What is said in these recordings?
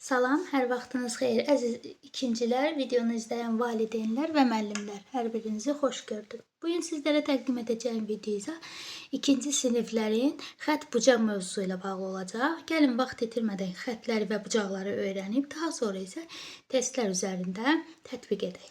Salam, hər vaxtınız xeyir. Əziz ikincilər, videonu izləyən valideynlər və müəllimlər, hər birinizi xoş gördüm. Bu gün sizlərə təqdim edəcəyim video isə ikinci siniflərin xətt bucaq mövzusu ilə bağlı olacaq. Gəlin vaxt itirmədən xəttləri və bucaqları öyrənib, daha sonra isə testlər üzərində tətbiq edək.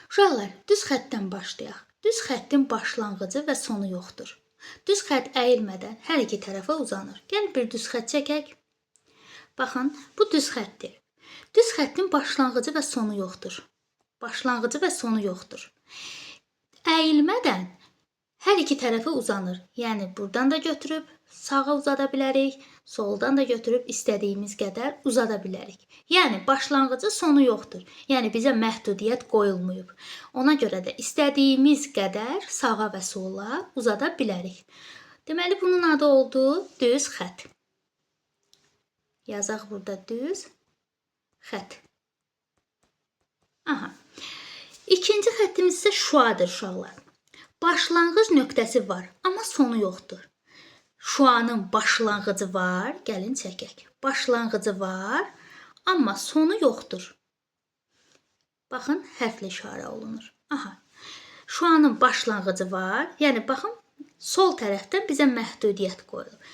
Uşaqlar, düz xəttdən başlayaq. Düz xəttin başlanğıcı və sonu yoxdur. Düz xətt əyilmədən hər iki tərəfə uzanır. Gəlin bir düz xətt çəkək. Baxın, bu düz xəttdir. Düz xəttin başlanğıcı və sonu yoxdur. Başlanğıcı və sonu yoxdur. Əyilmədən hər iki tərəfə uzanır. Yəni buradan da götürüb sağa uzada bilərik, soldan da götürüb istədiyimiz qədər uzada bilərik. Yəni başlanğıcı, sonu yoxdur. Yəni bizə məhdudiyyət qoyulmayıb. Ona görə də istədiyimiz qədər sağa və sola uzada bilərik. Deməli bunun adı oldu düz xətt. Yazaq burada düz xətt. Aha. İkinci xəttimiz isə şüadır uşaqlar. Başlanğıc nöqtəsi var, amma sonu yoxdur. Şüanın başlanğıcı var, gəlin çəkək. Başlanğıcı var, amma sonu yoxdur. Baxın, hərflə işarə olunur. Aha. Şüanın başlanğıcı var. Yəni baxın, sol tərəfdən bizə məhdudiyyət qoyulub.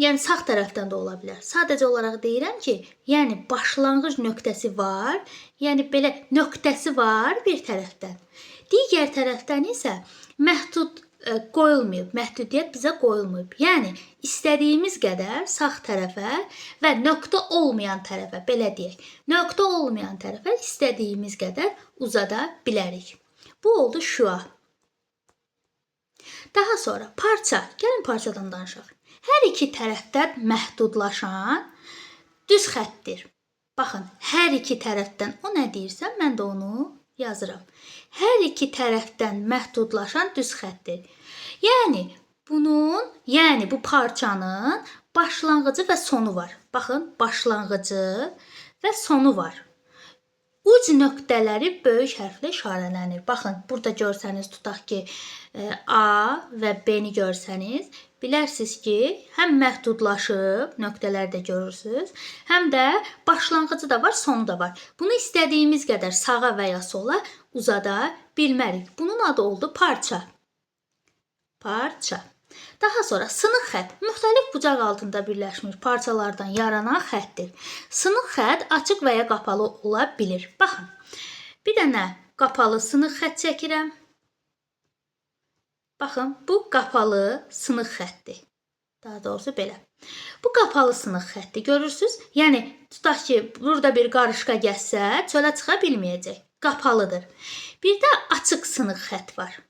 Yəni sağ tərəfdən də ola bilər. Sadəcə olaraq deyirəm ki, yəni başlanğıc nöqtəsi var. Yəni belə nöqtəsi var bir tərəfdən. Digər tərəfdən isə məhdud qoyulmayıb, məhdudiyyət bizə qoyulmayıb. Yəni istədiyimiz qədər sağ tərəfə və nöqtə olmayan tərəfə, belə deyək, nöqtə olmayan tərəfə istədiyimiz qədər uzada bilərik. Bu oldu şüa. Daha sonra parça. Gəlin parçadan danışaq. Hər iki tərəfdən məhdudlaşan düz xəttdir. Baxın, hər iki tərəfdən o nə deyirsə, mən də onu yazıram. Hər iki tərəfdən məhdudlaşan düz xəttdir. Yəni bunun, yəni bu parçanın başlanğıcı və sonu var. Baxın, başlanğıcı və sonu var. Uc nöqtələri böyük hərflə işarələnir. Baxın, burada görsəniz, tutaq ki, A və B-ni görsəniz, bilərsiniz ki, həm məhdudlaşıb, nöqtələri də görürsünüz, həm də başlanğıcı da var, sonu da var. Bunu istədiyimiz qədər sağa və ya sola uzada bilmərik. Bunun adı oldu parça. Parça. Daha sonra sınıq xətt müxtəlif bucaq altında birləşmiş parçalardan yaranan xəttdir. Sınıq xətt açıq və ya qapalı ola bilir. Baxın, bir dənə qapalı sınıq xətt çəkirəm. Baxın, bu qapalı sınıq xəttdir. Daha doğrusu belə. Bu qapalı sınıq xəttdir. Görürsüz? Yəni tutaq ki, burada bir qarışqa gəzsə, çölə çıxa bilməyəcək. Qapalıdır. Bir də açıq sınıq xətt var.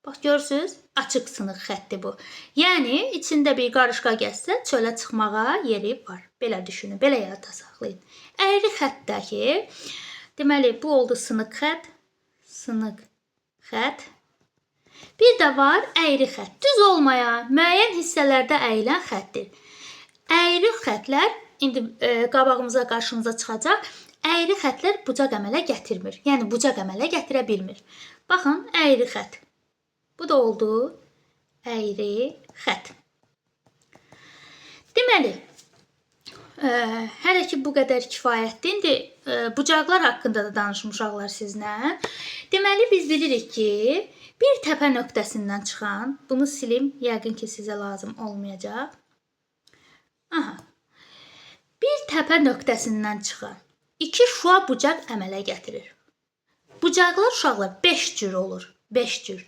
Bax görürsüz? Açıq sınıq xəttdir bu. Yəni içində bir qarışqa gəzsə, çölə çıxmağa yeri var. Belə düşünün, belə yadda saxlayın. Əyri xəttdəki, deməli bu oldu sınıq xətt, sınıq xətt. Bir də var əyri xətt. Düz olmayan, müəyyən hissələrdə əyilən xəttdir. Əyri xəttlər indi qabağımıza, qarşımıza çıxacaq. Əyri xəttlər bucaq əmələ gətirmir. Yəni bucaq əmələ gətirə bilmir. Baxın, əyri xətt. Bu da oldu əyri xətt. Deməli, hələ ki bu qədər kifayətdir. İndi bucaqlar haqqında da danışmışaqlar sizlə. Deməli, biz bilirik ki, bir təpə nöqtəsindən çıxan, bunu silim, yəqin ki sizə lazım olmayacaq. Aha. Bir təpə nöqtəsindən çıxan iki şüa bucaq əmələ gətirir. Bucaqlar uşaqlar 5 cür olur. 5 cür.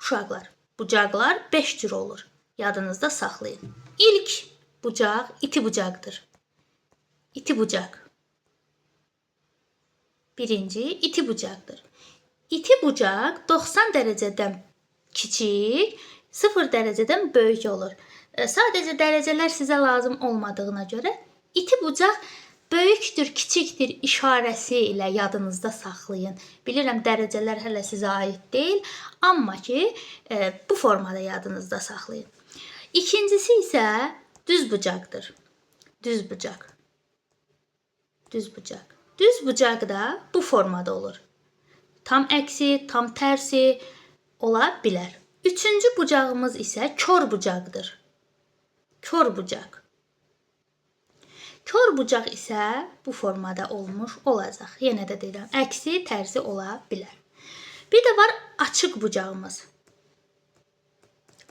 Uşaqlar, bucaqlar 5 cür olur. Yadınızda saxlayın. İlk bucaq iti bucaqdır. İti bucaq. Birinci iti bucaqdır. İti bucaq 90 dərəcədən kiçik, 0 dərəcədən böyük olur. Sadəcə dərəcələr sizə lazım olmadığına görə iti bucaq böyükdür, kiçikdir işarəsi ilə yadınızda saxlayın. Bilirəm dərəcələr hələ sizə aid deyil, amma ki bu formada yadınızda saxlayın. İkincisi isə düz bucaqdır. Düz bucaq. Düz bucaq. Düz bucaq da bu formada olur. Tam əksi, tam tərsi ola bilər. Üçüncü bucağımız isə kor bucaqdır. Kor bucaq. Kor bucaq isə bu formada olmuş olacaq. Yenə də deyirəm, əksi tərzi ola bilər. Bir də var açıq bucağımız.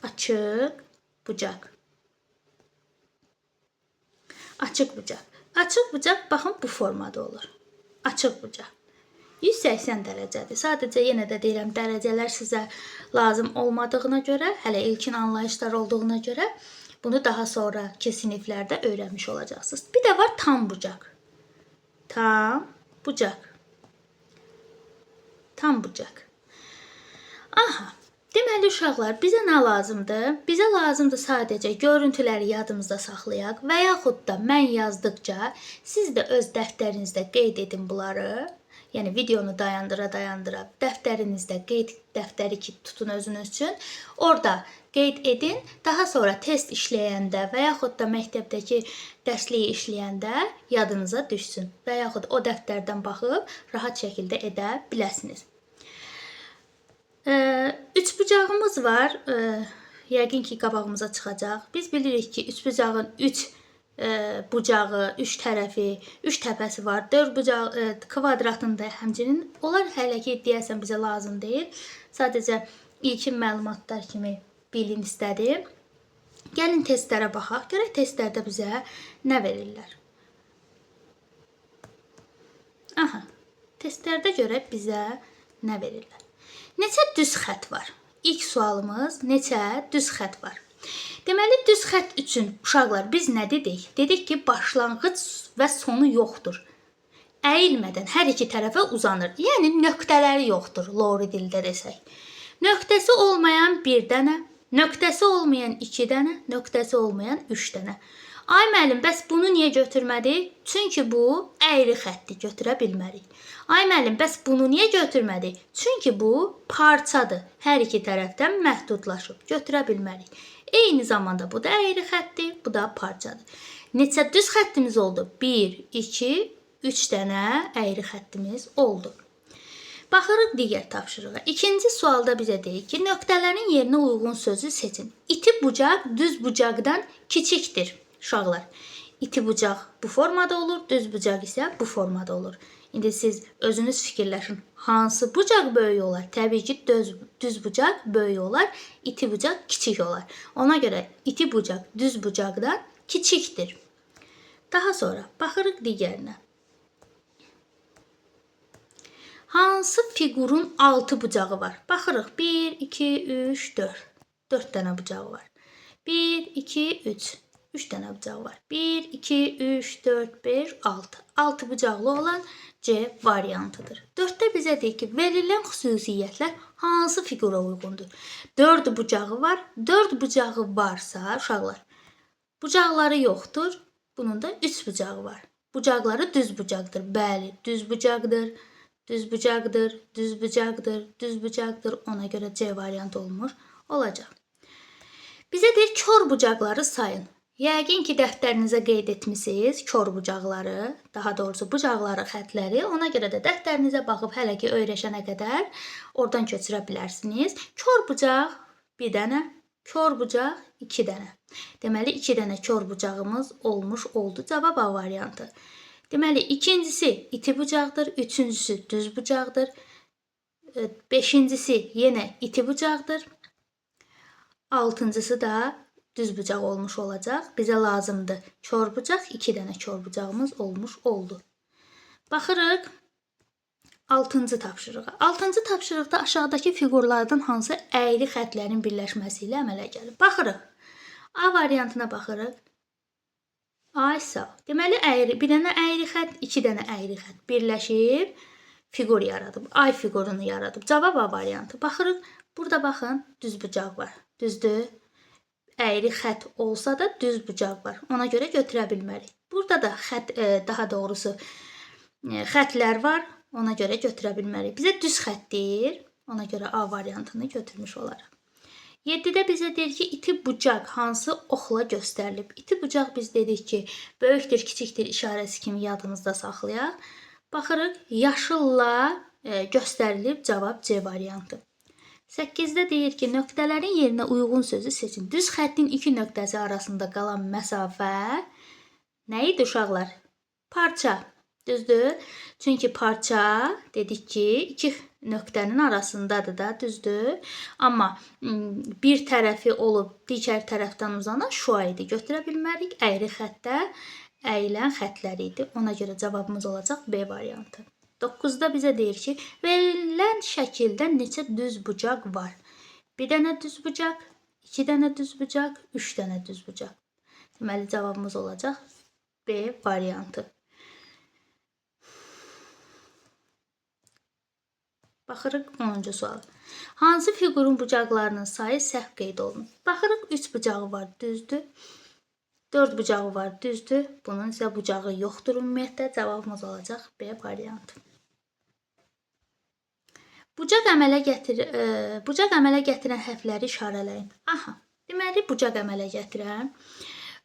Açıq bucaq. Açıq bucaq. Açıq bucaq baxın bu formada olur. Açıq bucaq. 180 dərəcədir. Sadəcə yenə də deyirəm, dərəcələr sizə lazım olmadığına görə, hələ ilkin anlayışlar olduğuna görə bunu daha sonraki siniflərdə öyrənmiş olacaqsınız. Bir də var tam bucaq. Tam bucaq. Tam bucaq. Aha. Deməli uşaqlar, bizə nə lazımdır? Bizə lazımdır sadəcə görüntüləri yadımızda saxlayaq və yaxud da mən yazdıqca siz də öz dəftərinizdə qeyd edin bunları. Yəni videonu dayandıra-dayandıra dəftərinizdə qeyd dəftəri ki tutun özünüz üçün. Orada qeyd edin. Daha sonra test işləyəndə və yaxud da məktəbdəki dərsliyi işləyəndə yadınıza düşsün və yaxud o dəftərdən baxıb rahat şəkildə edə biləsiniz. Üçbucağımız var. Yəqin ki, qabağımıza çıxacaq. Biz bilirik ki, üçbucağın 3 bucağı, 3 tərəfi, 3 təpəsi var. 4 bucaq kvadratında həmçinin. Onlar hələ ki deyəsən bizə lazım deyil. Sadəcə ilkin məlumatlar kimi bilin istədim. Gəlin testlərə baxaq. Görək testlərdə bizə nə verirlər. Aha. Testlərdə görək bizə nə verirlər. Neçə düz xətt var? İlk sualımız neçə düz xətt var? Deməli, düz xətt üçün uşaqlar biz nə dedik? Dedik ki, başlanğıc və sonu yoxdur. Əyilmədən hər iki tərəfə uzanır. Yəni nöqtələri yoxdur, lori dildə desək. Nöqtəsi olmayan bir dənə, nöqtəsi olmayan 2 dənə, nöqtəsi olmayan 3 dənə. Ay müəllim, bəs bunu niyə götürmədik? Çünki bu əyri xətti, götürə bilmərik. Ay müəllim, bəs bunu niyə götürmədik? Çünki bu parçadır. Hər iki tərəfdən məhdudlaşıb, götürə bilmərik. Eyni zamanda bu da əyri xətti, bu da parçadır. Neçə düz xəttimiz oldu? 1, 2, 3 dənə əyri xəttimiz oldu. Baxırıq digər tapşırığa. İkinci sualda bizə deyir ki, nöqtələrin yerinə uyğun sözü seçin. İti bucaq düz bucaqdan kiçikdir. Uşaqlar, iti bucaq bu formada olur, düz bucaq isə bu formada olur. İndi siz özünüz fikirləşin. Hansı bucaq böyük olar? Təbii ki, düz bucaq böyük olar, iti bucaq kiçik olar. Ona görə iti bucaq düz bucaqdan kiçikdir. Daha sonra baxırıq digərinə. Hansı fiqurun 6 bucağı var? Baxırıq. 1, 2, 3, 4. 4 dənə bucağı var. 1, 2, 3. 3 dənə bucağı var. 1, 2, 3, 4, 5, 6. 6 bucaqlı olan C variantıdır. 4-də bizə deyir ki, verilən xüsusiyyətlər hansı fiqura uyğundur? 4 bucağı var. 4 bucağı varsa, uşaqlar, bucaqları yoxdur. Bunun da 3 bucağı var. Bucaqları düz bucaqdır. Bəli, düz bucaqdır. Düz bucaqdır, düz bucaqdır, düz bucaqdır. Ona görə C variantı olmuş olacaq. Bizə deyir, kor bucaqları sayın. Yəqin ki, dəftərinizə qeyd etmisiniz kor bucaqları, daha doğrusu bucaqları, xətləri. Ona görə də dəftərinizə baxıb hələ ki öyrəşənə qədər oradan köçürə bilərsiniz. Kor bucaq 1 dənə, kor bucaq 2 dənə. Deməli, 2 dənə kor bucağımız olmuş oldu. Cavab A variantı. Deməli, ikincisi iti bucaqdır, üçüncüsü düz bucaqdır, beşincisi yenə iti bucaqdır, altıncısı da düz bucaq olmuş olacaq. Bizə lazımdır kor bucaq, 2 dənə kor bucağımız olmuş oldu. Baxırıq 6-cı tapşırığa. 6-cı tapşırıqda aşağıdakı fiqurlardan hansı əyri xətlərin birləşməsi ilə əmələ gəlir? Baxırıq. A variantına baxırıq. Ay sağ ol. Deməli, əyri, bir dənə əyri xətt, 2 dənə əyri xətt birləşib fiqur yaradıb. Ay fiqurunu yaradıb. Cavab A variantı. Baxırıq. Burada baxın, düz bucaq var. Düzdür? Əyri xətt olsa da düz bucaq var. Ona görə götürə bilmərik. Burada da xətt, daha doğrusu xətlər var. Ona görə götürə bilmərik. Bizə düz xətt deyir. Ona görə A variantını götürmüş olaraq. 7-də bizə deyir ki, iti bucaq hansı oxla göstərilib? İti bucaq biz dedik ki, böyükdür, kiçikdir işarəsi kimi yadımızda saxlayaq. Baxırıq, yaşılla göstərilib, cavab C variantı. 8-də deyir ki, nöqtələrin yerinə uyğun sözü seçin. Düz xəttin iki nöqtəsi arasında qalan məsafə Nə idi uşaqlar? Parça. Düzdür? Çünki parça dedik ki, iki nöqtənin arasındadır da, düzdür? Amma bir tərəfi olub digər tərəfdən uzanan şua idi. Götürə bilmərik. Əyri xəttdə əyilən xətlər idi. Ona görə cavabımız olacaq B variantı. 9-da bizə deyir ki, verilən şəkildə neçə düz bucaq var? Bir dənə düz bucaq, iki dənə düz bucaq, üç dənə düz bucaq. Deməli, cavabımız olacaq B variantı. Baxırıq 10-cu sual. Hansı fiqurun bucaqlarının sayı səhv qeyd olunub? Baxırıq 3 bucağı var, düzdür. 4 bucağı var, düzdür. Bunun isə bucağı yoxdur ümumiyyətlə. Cavabımız olacaq B variantı. Bucaq əmələ gətirən hərfləri işarələyin. Aha, deməli bucaq əmələ gətirən.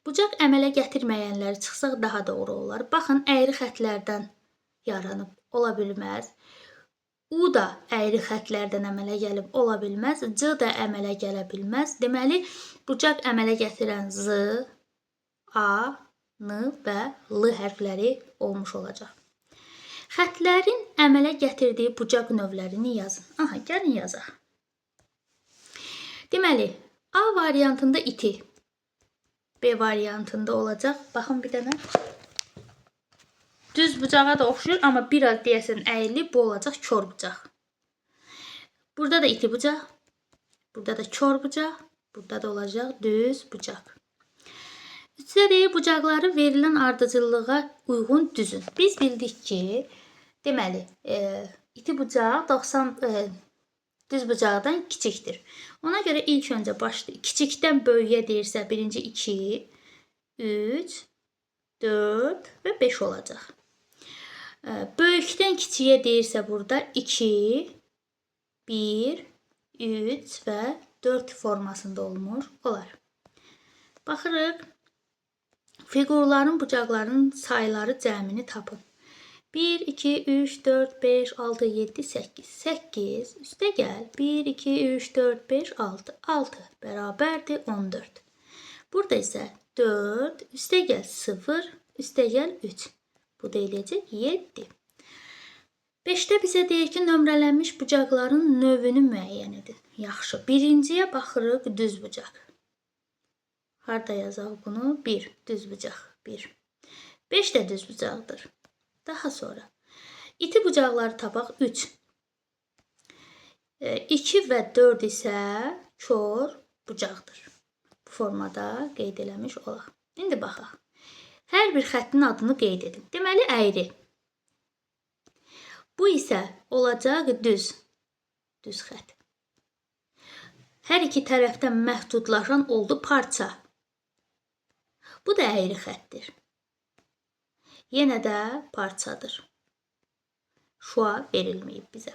Bucaq əmələ gətirməyənləri çıxsaq daha doğru olar. Baxın, əyri xətlərdən yaranıb ola bilməz. U da əyri xətlərdən əmələ gəlib ola bilməz. C də əmələ gələ bilməz. Deməli, bucaq əmələ gətirən Z, A, N və L hərfləri olmuş olacaq. Xətlərin əmələ gətirdiyi bucaq növlərini yazın. Aha, gəlin yazaq. Deməli, A variantında iti, B variantında olacaq. Baxın bir dənə. Düz bucağa da oxşuyur, amma biraz deyəsən əyri, bu olacaq kor bucaq. Burada da iti bucaq, burada da kor bucaq, burada da olacaq düz bucaq. Üçdə deyir, bucaqları verilən ardıcıllığa uyğun düzün. Biz bildik ki, deməli, iti bucaq 90 düz bucaqdan kiçikdir. Ona görə ilk öncə başlayır. Kiçikdən böyüyə deyirsə, birinci 2, 3, 4 və 5 olacaq. Böyükdən kiçiyə deyirsə burada 2, 1, 3 və 4 formasında olmuş olar. Baxırıq. Fiqurların bucaqlarının sayları cəmini tapın. 1, 2, 3, 4, 5, 6, 7, 8. 8 üstə gəl. 1, 2, 3, 4, 5, 6. 6 bərabərdir 14. Burada isə 4 üstə gəl 0, üstə gəl 3. Bu da eləyəcək 7. 5-də bizə deyir ki, nömrələnmiş bucaqların növünü müəyyən edin. Yaxşı, birinciyə baxırıq düz bucaq. Harda yazaq bunu? 1, düz bucaq, 1. 5 də düz bucaqdır. Daha sonra iti bucaqları tapaq 3. 2 və 4 isə kor bucaqdır. Bu formada qeyd eləmiş olaq. İndi baxaq. Hər bir xəttin adını qeyd edin. Deməli, əyri. Bu isə olacaq düz. Düz xətt. Hər iki tərəfdən məhdudlaşan oldu parça. Bu da əyri xəttir. Yenə də parçadır. Şua verilməyib bizə.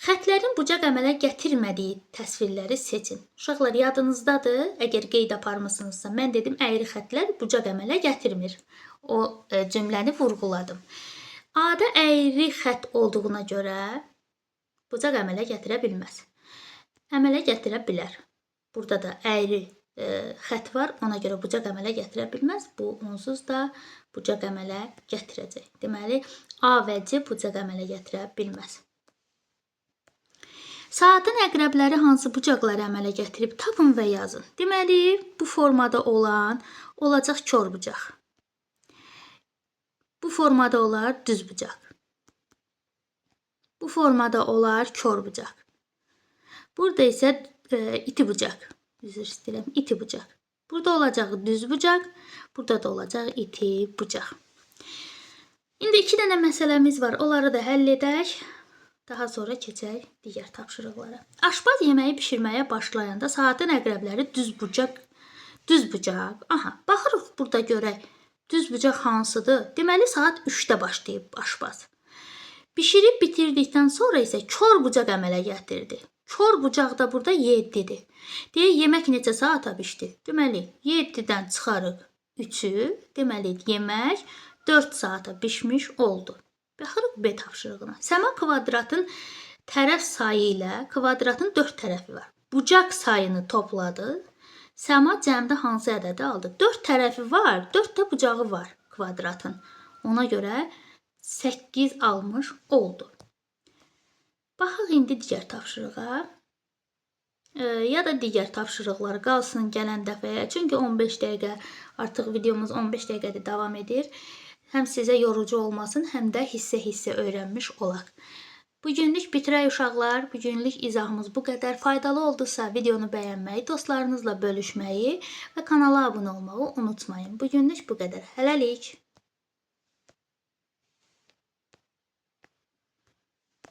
Xətlərin bucaq əmələ gətirmədiyi təsvirləri seçin. Uşaqlar, yadınızdadır, əgər qeyd aparmısınızsa, mən dedim əyri xətlər bucaq əmələ gətirmir. O cümləni vurğuladım. A-da əyri xətt olduğuna görə bucaq əmələ gətirə bilməz. Əmələ gətirə bilər. Burada da əyri xətt var, ona görə bucaq əmələ gətirə bilməz. Bu onsuz da bucaq əmələ gətirəcək. Deməli, A və C bucaq əmələ gətirə bilməz. Saatın əqrəbləri hansı bucaqları əmələ gətirib tapın və yazın. Deməli, bu formada olan olacaq kor bucaq. Bu formada olar düz bucaq. Bu formada olar kor bucaq. Burada isə iti bucaq. Üzr istəyirəm, iti bucaq. Burada olacaq düz bucaq, burada da olacaq iti bucaq. İndi iki dənə məsələmiz var. Onları da həll edək. Daha sonra keçək digər tapşırıqlara. Aşpaz yeməyi bişirməyə başlayanda saatın əqrəbləri düz bucaq, düz bucaq. Aha, baxırıq burada görək düz bucaq hansıdır? Deməli saat 3-də başlayıb aşpaz. Bişirib bitirdikdən sonra isə kor bucaq əmələ gətirdi. Kor bucaq da burada 7-dir. Deyir, yemək neçə saata bişdi? Deməli 7-dən çıxarıq 3-ü. Deməli yemək 4 saata bişmiş oldu. Baxırıq B tapşırığına. Səma kvadratın tərəf sayı ilə kvadratın 4 tərəfi var. Bucaq sayını topladı. Səma cəmdə hansı ədədi aldı? 4 tərəfi var, 4 də bucağı var kvadratın. Ona görə 8 almış oldu. Baxaq indi digər tapşırığa. Ya da digər tapşırıqlar qalsın gələn dəfəyə. Çünki 15 dəqiqə artıq videomuz 15 dəqiqədir davam edir. Həm sizə yorucu olmasın, həm də hissə-hissə öyrənmiş olaq. Bugünlük bitirək uşaqlar. Bugünlük izahımız bu qədər. Faydalı oldusa videonu bəyənməyi, dostlarınızla bölüşməyi və kanala abunə olmağı unutmayın. Bugünlük bu qədər. Hələlik.